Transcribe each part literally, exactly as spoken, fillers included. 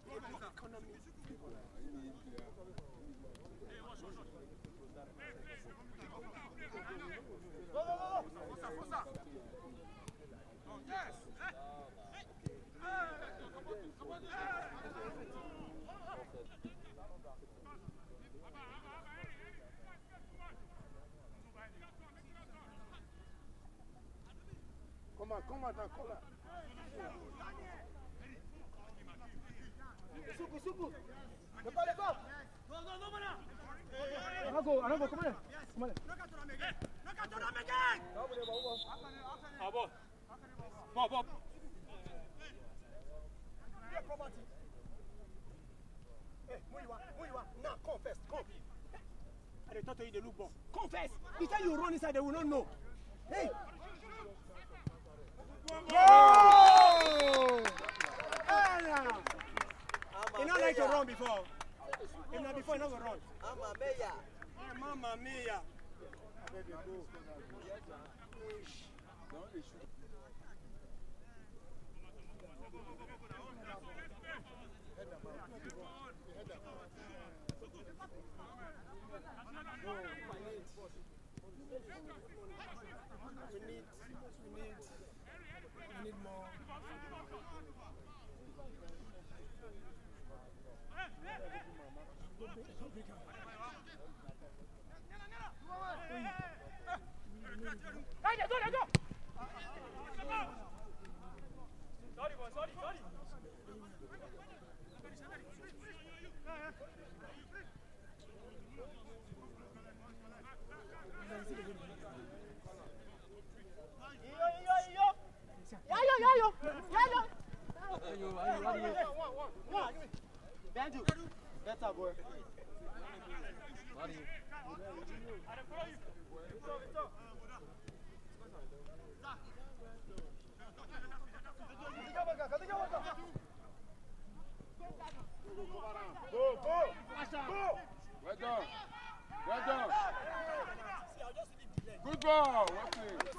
Economy. Come on, come on, come on. Suku, suku. Lepa, lepa. I no go, I no go, come on. Come on. Abo. Bob, Bob. Hey, Muyiwa, Muyiwa. Now, come first, come. I dey talk to you, dey look ball. Come first. The time you run inside, they will not know. Hey. Goal! Hey, now. He not like to run before. If not before, he not go run. Mama mia. Hey, mama mia. Abeg, dey go. We need, we need, we need more. Better, boy. Go, go. Go. Well done. Well done. Good ball. Well played.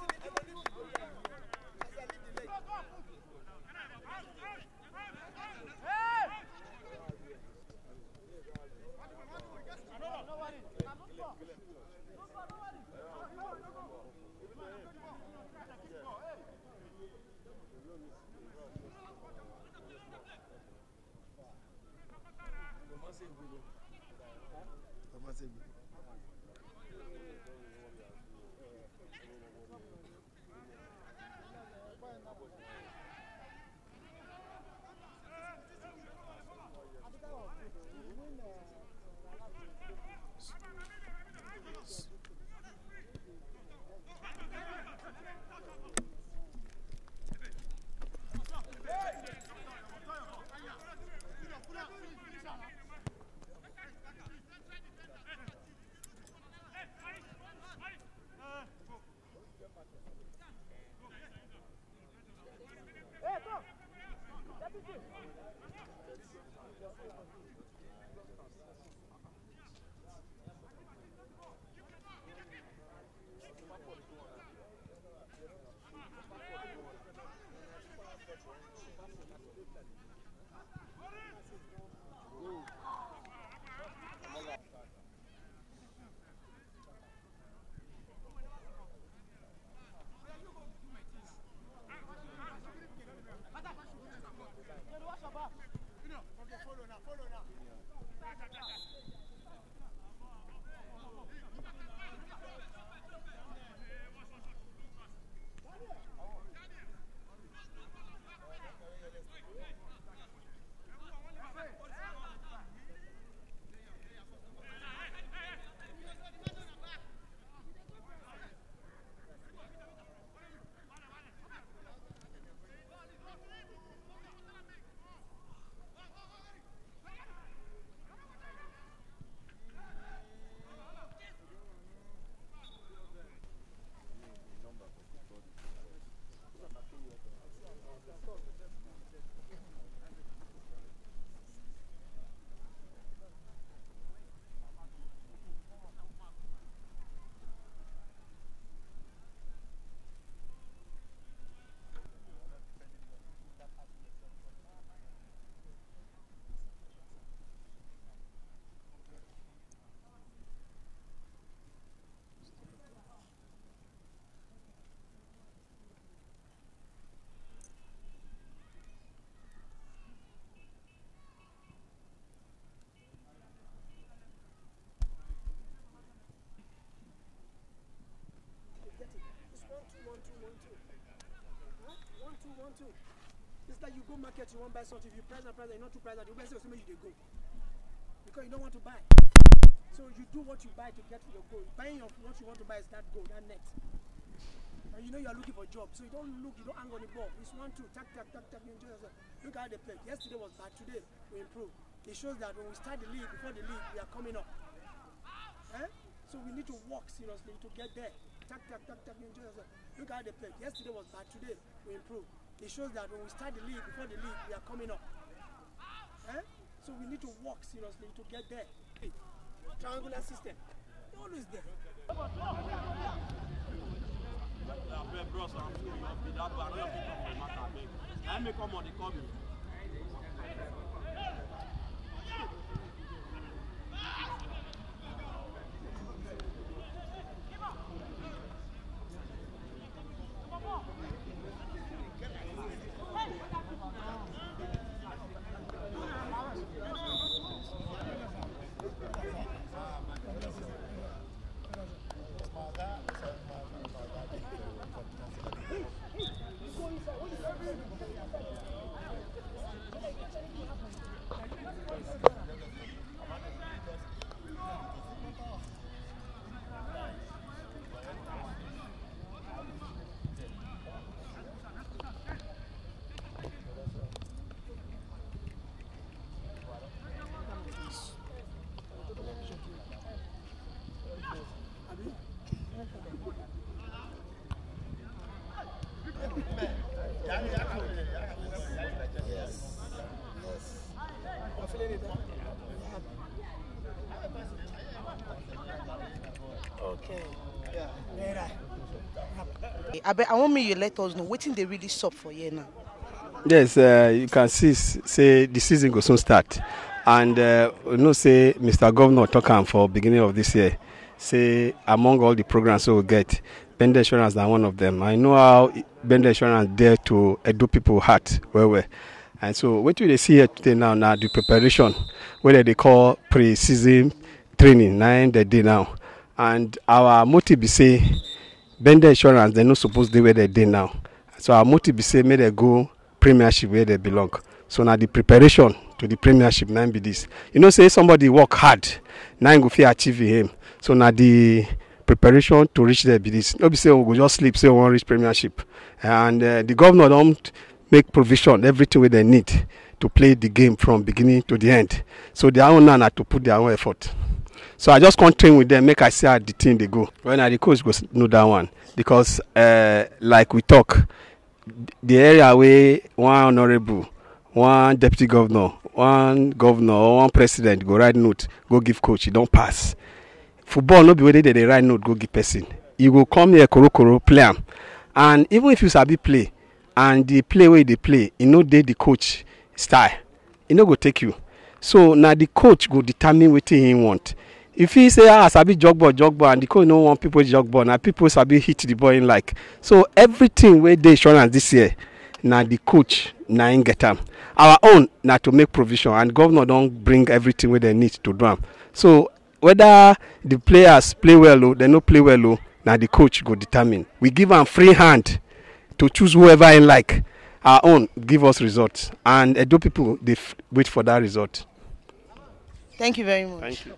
Go market, you wan buy something, if you price am, price am, you no too price am, the person go say make you dey go. Because you don't want to buy. So you do what you buy to get your goal. Buying your, what you want to buy is that goal, that net. And you know you are looking for a job. So you don't look, you don't hang on the ball. It's one two, tack, tack, tack, tack, you enjoy yourself. Look how they play. Yesterday was bad, today we improve. It shows that when we start the league, before the league, we are coming up. Eh? So we need to work seriously to get there. Tack, tack, tack, tack, you enjoy yourself. Look how they play. Yesterday was bad, today we improve. It shows that when we start the league, before the league, we are coming up. Eh? So we need to work seriously to get there. Triangular system. They're always there. Abeg, bros, I'm sorry, you be that bad. Let me talk my matter, abeg. I make come on the call me. Okay. Abeg, I want make you let us know wetin dey really sup for here now. Yes, uh, you can see s- say the season go soon start, and uh, we know say Mister Governor talk am for beginning of this year. Say among all the programs wey we get, Bender Insurance na one of them. I know how i- Bender Insurance dear to Edo people heart well well, and so wetin we dey see here today now na the preparation wey dem dey call pre-season training na im dem dey now, and our motive be say Bender Insurance dem no suppose dey where dem dey now, so our motive be say make dem go Premiership where dem belong. So na the preparation to the Premiership na im be this. You know say somebody work hard, na im go fit achieve im aim. So na the preparation to reach there be this. No be say we go just sleep say we wan reach Premiership. And uh, the governor don make provision, everything wey dem need to play the game from beginning to the end. So their own now na to put their own effort. So I just come train with them, make I see how the thing dey go. Well, na the coach go s- know that one because, uh, like we talk, the area wey one honourable, one deputy governor, one governor or one president go write note go give coach, e don pass. Football no be wetin dem dey write note go give person. You go come here korokoro play am, and even if you sabi play, and the play wey you dey play e no dey the coach style, e no go take you. So na the coach go determine wetin he want. If he say, ah, I sabi jog ball, jog ball, and the coach no want people jog ball, na people sabi hit the ball in like. So everything wey dey Insurance this year, na the coach na im get am. Our own na to make provision, and governor don bring everything wey dem need to do am. So whether the players play well o, dem no play well o, na the coach go determine. We give am free hand to choose whoever im like. Our own give us result, and Edo people dey f- wait for that result. Thank you very much. Thank you.